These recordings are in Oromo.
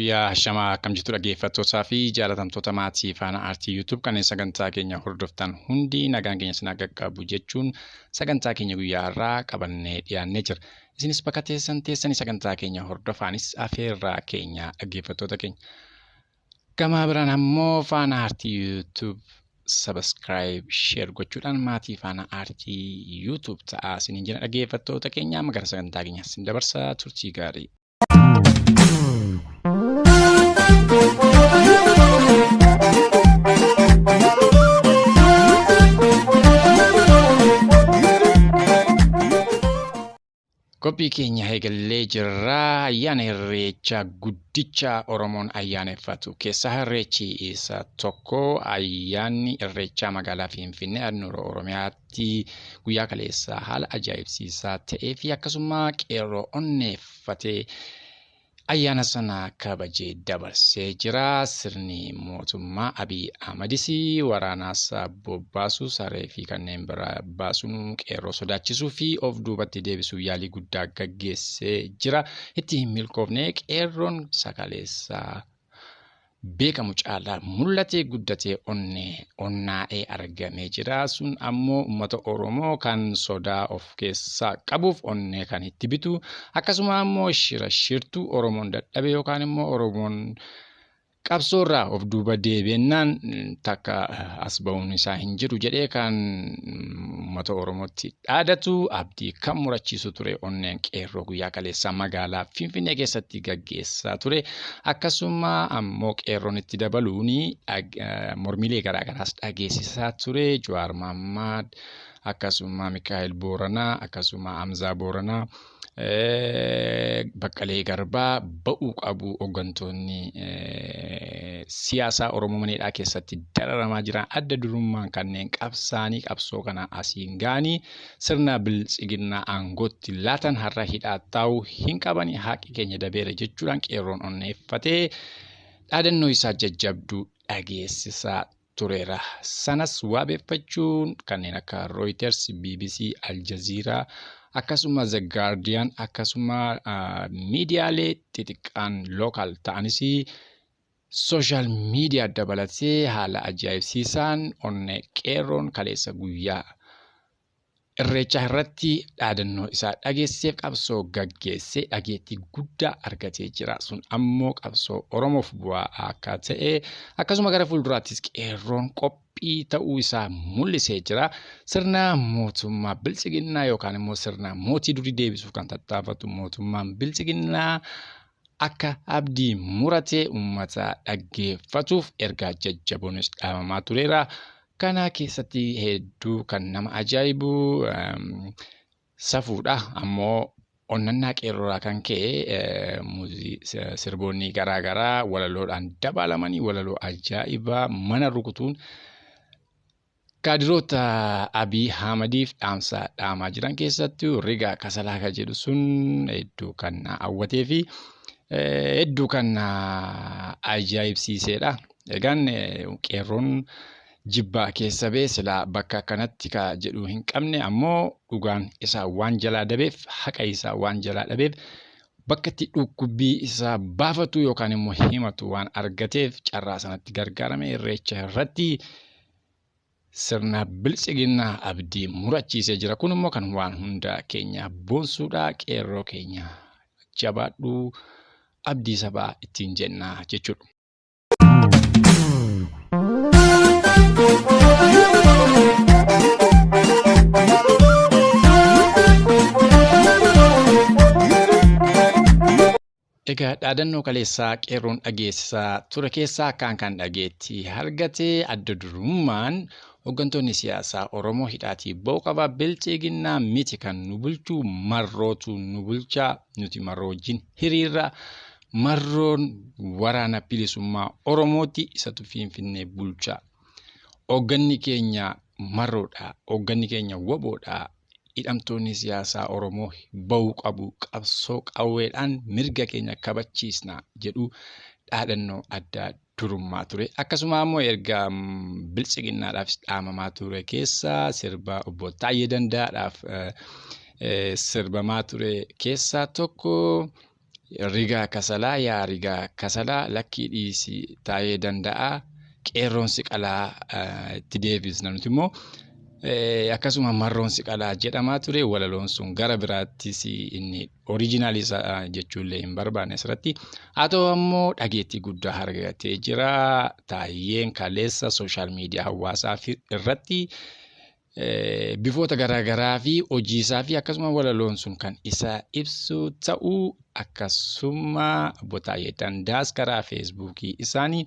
Yooyyaa Ashamaa akkam jirtu dhaggeeffattootaa fi jaalatamtoota maatii Faana Aartii YouTube kanneen sagantaa keenya hordoftan hundi nagaan keenya isin qaqqabu jechuun sagantaa keenya guyyaa har'aa qabannee dhiyaannee jira. Isinis bakka teessan teessanii sagantaa keenya hordofaanis afeerraa keenya dhaggeeffattoota keenya. Gama biraan ammoo Faana Aartii YouTube subscribe share gochuudhaan maatii Faana Aartii YouTube ta'aa isiniin jira dhaggeeffattoota keenya amma gara sagantaa keenyaatti isin dabarsa turtii gaarii. Qophii keenya eegallee jirra. Ayyaana Irreechaa guddicha Oromoon ayyaaneffatu keessaa Irreechi isa tokko. Ayyaanni Irreechaa magaalaa Finfinnee handhuura Oromiyaatti guyyaa kaleessaa haala ajaa'ibsiisaa ta'ee fi akkasuma qeerroo onneeffatee ayyaana sana kabajee dabarsee jira. Sirni mootummaa Abiy Ahmadis waraanaas bobbaasuu saree fi kanneen biraa baasuun qeerroo sodaachisuu fi of duubatti deebisuu yaalii guddaa gaggeessee jira. Itti hin milkoofne qeerroon sakaleessaa beekamu caalaa mul'atee guddatee onnee onnaa'ee argamee jira. Sun ammoo uummata Oromoo kan sodaa of keessaa qabuuf onnee kan itti bitu akkasuma ammoo shira shirtuu Oromoon dadhabe yookaan immoo Oromoon qabsoorraa of duuba deebi'ennaan takka as ba'uun isaa hin jiru jedhee kan uummata Oromootti dhaadatu abdii kan murachiisu ture onneen qeerroo guyyaa kaleessaa magaalaa Finfinnee keessatti gaggeessaa ture. Akkasuma ammoo qeerroon itti dabaluun mormiilee garaagaraas dhageessisaa ture. Jawaar Mohaammed akkasuma Mikaa'el Booranaa akkasuma Hamzaa Booranaa Baqqalee Garbaa ba'uu qabu hooggantoonni siyaasaa Oromoo maneedhaa keessatti dararamaa jiran adda durummaan kanneen qabsaanii qabsoo kana asiin ga'anii sirna biltsiginnaa aangootti laatan har'a hidhaa taa'uu hin qabani haqi keenya dabeera jechuudhaan qeerroon onneeffatee dhaadannoo isaa jajjabduu dhageessisaa tureera. Sanas waabeeffachuun kanneen akka Reuters, BBC, Al Jazeera akkasuma The Guardian akkasuma miidiyaalee xixiqqaan local ta'anis sooshaal miidiyaa dabalatee haala ajaa'ibsiisaan onnee qeerroon kaleessa guyyaa Irreechaa irratti dhaadannoo isaa dhageessiseef qabsoo gaggeessee dhageettii guddaa argatee jira. Sun ammoo qabsoo Oromoof bu'aa akka ta'e akkasuma gara fuulduraattis qeerroon qophii ta'uu isaa mul'isee jira. Sirna mootummaa biltsiginnaa yookaan immoo sirna mootii durii deebisuuf kan tattaafatu mootummaan biltsiginnaa akka abdii muratee uummata dhaggeeffatuuf ergaa jajjaboonis dhaamamaa tureera. Kana keessatti hedduu kan nama ajaa'ibu safuudha. Ammoo onnannaa qeerroorraa kan ka'e sirboonni garaagaraa walaloodhaan dabalamanii walaloo ajaa'ibaa mana rukutuun kaadiroota Abiy Ahmediif dhaamsa dhaamaa jiran keessattuu rigaa kasalaa kan jedhu sun hedduu kan na hawwatee fi hedduu kan na ajaa'ibsiisedha. Egaan qeerroon jibbaa keessa bee silaa bakka akkanatti ka jedhu hin qabne ammoo dhugaan isaa waan jalaa dabeef haqa isaa waan jalaa dhabeef bakka itti dhukkubbii isaa baafatu yookaan immoo himatu waan argateef carraa sanatti gargaarame irreecha irratti sirna biltsiginnaa abdii murachiisee jira. Kun immoo kan waan hunda keenya boonsuudha. Qeerroo keenya jabaadhu abdii sabaa ittiin jenna jechuudha. Egaa dhaadannoo kaleessaa qeerroon dhageessisaa ture keessaa akkaan kan dhageetti argate adda durummaan hooggantoonni siyaasaa Oromoo hidhaatii ba'uu qaba. Biltsiginnaa miti kan nu bulchu marrootu nu bulcha nuti marroo wajjin hiriirra marroon waraana bilisummaa Oromooti isatu Finfinnee bulcha. Hoogganni keenya marroodha. Hoogganni keenya waboodha. Hidhamtoonni siyaasaa Oromoo ba'uu qabu. Qabsoo qawweedhaan mirga keenya kabachiisna jedhu dhaadannoo adda durummaa ture. Akkasuma ammoo erga biltsiginnaadhaafis dhaamamaa ture keessa sirba obbo Taayyee Danda'aadhaaf sirbamaa ture keessaa tokko Rigaa kasalaa yaa rigaa kasalaa lakkii dhiisii taa'ee danda'a qeerroon si qalaa itti deebisna nuti immoo akkasuma marroon si qalaa jedhamaa ture. Walaloon sun gara biraattis inni oriijinaalii isaa jechuullee hin barbaanne asirratti. Haa ta'u ammoo dhageettii guddaa argatee jira. Taayyeen kaleessa sooshaal miidiyaa hawaasaa irratti bifoota garaagaraa fi hojii isaa fi akkasuma walaloon sun kan isa ibsu ta'uu, akkasuma obbo Taayyee Dandaas karaa feesbuukii isaanii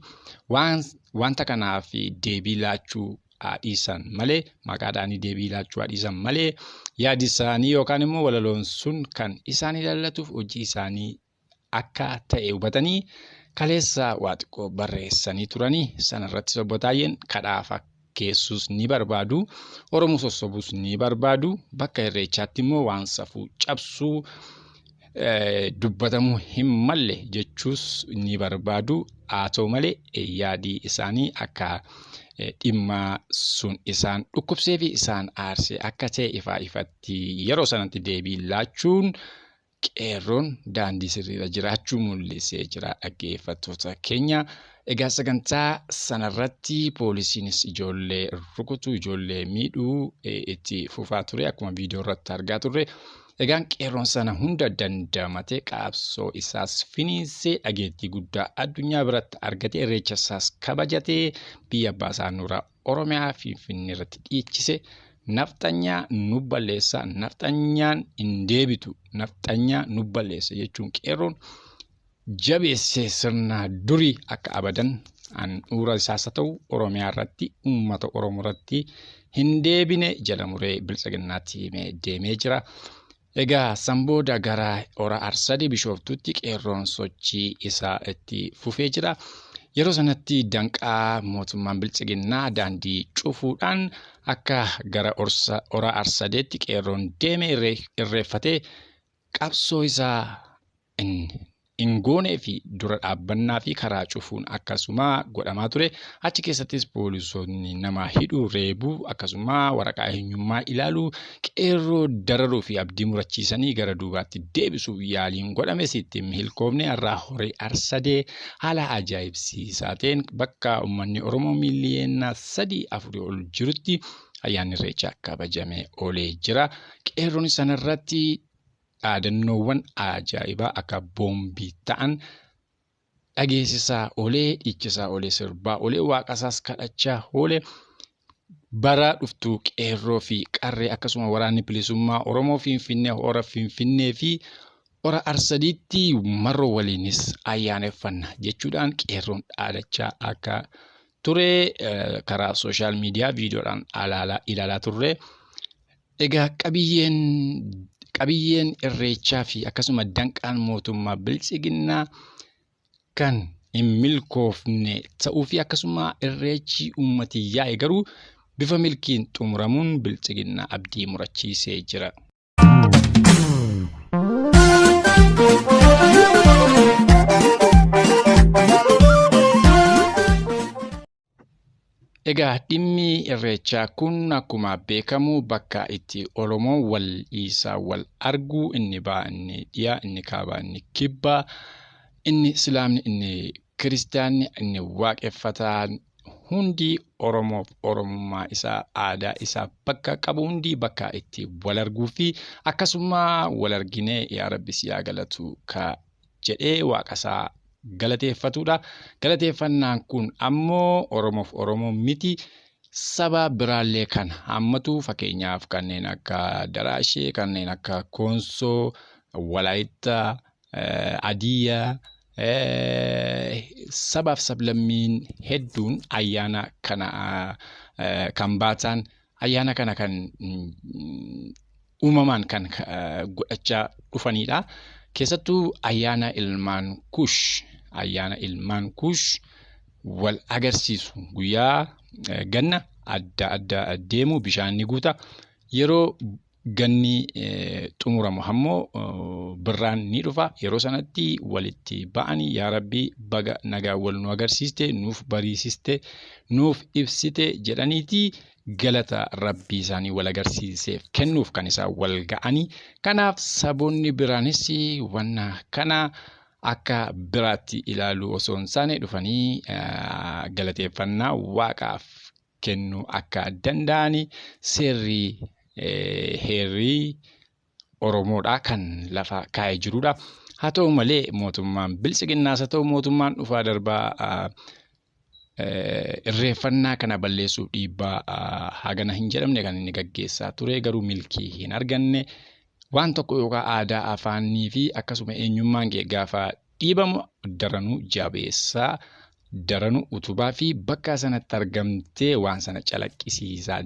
wanta kanaaf deebii laachuu haa dhiisan malee, maqaadhaan deebii laachuu haa dhiisan malee, yaadi isaanii yookaan immoo walaloon sun kan isaan ilaallatuuf hojii isaanii akka ta'e hubatanii kaleessa waa xiqqoo barreessanii turanii. Sanarrattis obbo Taayyeen kadhaa fakkeessuus ni barbaadu, Oromoo sossobuus ni barbaadu, bakka irreechaatti immoo waan safuu cabsuu dubbatamuu hin malle jechuus ni barbaadu. Haa ta'u malee yaadii isaanii akka dhimma sun isaan dhukkubsee fi isaan aarsee akka ta'e ifaa ifatti yeroo sanatti deebii laachuun qeerroon daandii sirriirra jiraachuu mul'isee jira dhaggeeffattoota keenya. Egaa sagantaa sanarratti poolisiinis ijoollee rukutu, ijoollee miidhuu itti fufaa ture akkuma viidiyoo irratti argaa turre. Egaan qeerroon sana hunda dandamatee qabsoo isaas finiinsee dhageettii guddaa addunyaa biratti argatee irreecha isaas kabajatee biyya abbaa isaa nuura Oromiyaa Finfinnee irratti dhiichise. Nafxanyaa nu balleessa, nafxanyaan hin deebitu, nafxanyaa nu balleessa jechuun qeerroon jabeessee sirna durii akka abadan handhuura isaas haa ta'u Oromiyaa irratti uummata Oromoo irratti hin deebine jala muree bilchaginnaatti himee deemee jira. Egaa san booda gara hora Arsadii Bishooftuutti qeerroon sochii isaa itti fufee jira. Yeroo sanatti danqaa mootummaan bilchaginnaa daandii cufuudhaan akka gara hora Arsadeetti qeerroon deeme irreeffatee qabsoo isaa hin goonee fi dura dhaabbannaa fi karaa cufuun akkasuma godhamaa ture. Achi keessattis poolisoonni nama hidhuu, reebuu, akkasuma waraqaa eenyummaa ilaaluu, qeerroo dararuu fi abdii murachiisanii gara duubaatti deebisuuf yaaliin godhames itti milkoofne. Har'aa horii Arsadee haala ajaa'ibsiisaa ta'een bakka uummanni Oromoo miiliyoona 3-4 ol jirutti ayyaanni irreechaa kabajamee oolee jira. Qeerroon sanarratti dhaadannoowwan ajaa'ibaa akka boombii ta'an dhageessisaa oolee, dhiichisaa oolee, sirbaa oolee, waaqasaas kadhachaa oolee. Bara dhuftuu qeerroo fi qarree akkasuma waraanni bilisummaa Oromoo Finfinnee hora Finfinnee fi hora Arsadiitti marroo waliinis ayyaaneffanna jechuudhaan qeerroon dhaadachaa akka ture karaa sooshaal miidiyaa viidiyoodhaan ilaalaa turre. Egaa qabiyyeen irreechaa fi akkasuma danqaan mootummaa bilchiginnaa kan hin milkoofne ta'uu fi akkasuma irreechi uummati yaa'e garuu bifa milkiin xumuramuun bilchiginnaa abdii murachiisee jira. Egaa dhimmi irreechaa kun akkuma beekamu bakka itti Oromoon wal dhiisaa wal argu, inni ba'a, inni dhiyaa, inni kaabaa, inni kibbaa, inni islaamni, inni kiristaanni, inni waaqeffataan hundi Oromoof Oromummaa isaa aadaa isaa bakka qabu hundi bakka itti wal arguu fi akkasuma wal arginee yaa Rabbi si haa galatu ka jedhee waaqa isaa galateeffatudha. Galateeffannaan kun ammoo Oromoof Oromoo miti saba biraallee kan hammatu, fakkeenyaaf kanneen akka Daraashee, kanneen akka Koonsoo, Walaayittaa, Adiyyaa, sabaaf sablammiin hedduun ayyaana kana kan baatan, ayyaana kana kan uumamaan kan godhachaa dhufanidha. Keessattuu ayyaana ilmaan Kush, ayyaana ilmaan Kush wal agarsiisu guyyaa ganna adda adda deemu bishaan ni guuta. Yeroo ganni xumuramu ammoo birraan ni dhufa. Yeroo sanatti walitti ba'anii yaa Rabbi baga nagaa wal nu agarsiiste, nuuf bariisiste, nuuf ibsite jedhaniiti galata rabbii isaanii wal agarsiiseef kennuuf kan isaan wal ga'anii. Kanaaf saboonni biraanis wanna kana akka biraatti ilaaluu osoo hin taane dhufanii galateeffannaa waaqaaf kennuu akka danda'ani seerri heerri Oromoodhaa kan lafa kaa'ee jirudha. Haa ta'u malee mootummaan biltsiginnaas haa ta'u mootummaan dhufaa darbaa irreeffannaa kana balleessuuf dhiibbaa hagana hin jedhamne kan inni gaggeessaa ture garuu milkii hin arganne. Waan tokko yookaan aadaa afaanii fi akkasuma eenyummaan kee gaafa dhiibamu daranuu jabeessaa daranuu utubaa fi bakka sanatti argamtee waan sana calaqqisiisaa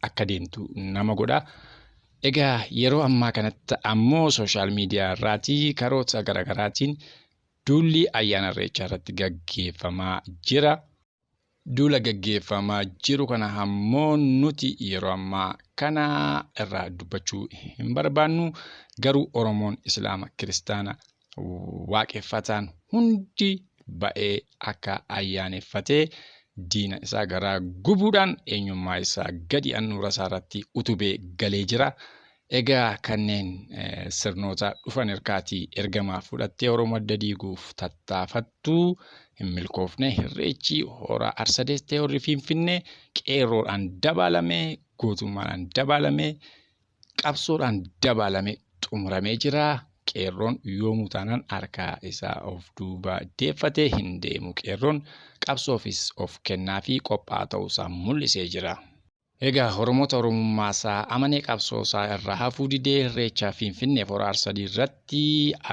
akka deemtu nama godha. Egaa yeroo ammaa kanatti ammoo sooshaal miidiyaa irraatii karoota garaagaraatiin duulli ayyaana irreechaa irratti gaggeeffamaa jira. Duula gaggeeffamaa jiru kana ammoo nuti yeroo ammaa kana irraa dubbachuu hin barbaannu. Garuu Oromoon Islaama Kiristaana waaqeffataan hundi ba'ee akka ayyaaneffatee diina isaa garaa gubuudhaan eenyummaa isaa gadi handhuura isaa irratti utubee galee jira. Egaa kanneen sirnoota dhufan hirkaatii ergamaa fudhattee Oromoo adda diiguuf tattaafattu hin milkoofne. Irreechi hora Arsadees ta'e horri Finfinnee qeerroodhaan dabaalamee gootummaadhaan dabaalamee qabsoodhaan dabaalamee xumuramee jira. Qeerroon yoomuu taanaan harka isaa of duuba deeffatee hin deemu. Qeerroon qabsoofis of kennaa fi qophaa'aa ta'uusaa mul'isee jira. Egaa Oromoota Oromummaa isaa amanee qabsoo isaa irraa hafuu didee Irreechaa Finfinnee hora Arsadii irratti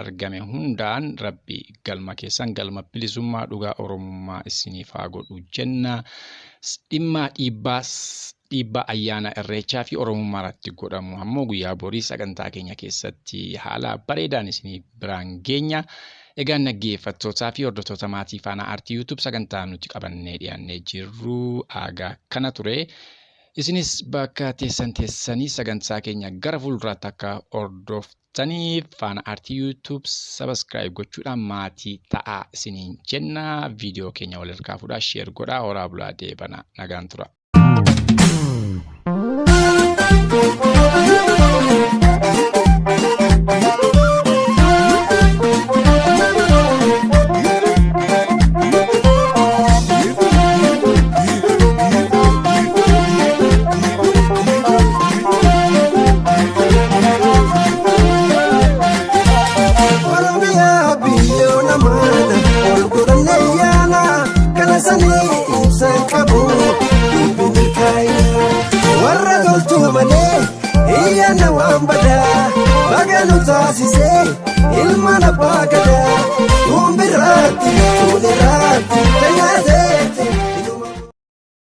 argame hundaan Rabbi galma keessan galma bilisummaa dhugaa Oromummaa isiniif haa godhu jenna. Dhimma dhiibbaa ayyaana Irreechaa fi Oromummaa irratti godhamu ammoo guyyaa borii sagantaa keenya keessatti haala bareedaan isinii biraan geenya. Egaa dhaggeeffattootaa fi hordoftoota maatii Faanaa Aartii YouTube sagantaa nuti qabannee dhiyaannee jirru haga kana ture. Isinis bakka teessan teessanii sagantaa keenya gara fuulduraatti akka hordoftaniif Faanaa Aartii YouTube subscribe gochuudhaan maatii ta'aa isiniin jenna. Viidiyoo keenya wal harkaa fuudhaa, share godhaa, horaa bulaa deebana. Nagaan tura. Oromiyaa biyyoo namaana ol godhanne yaana kana sanii ibsan qabu dubbi milkaa'ina warra toltuu malee iyyaana waan badaa baga nu taasisee ilmaan abbaa gadaa.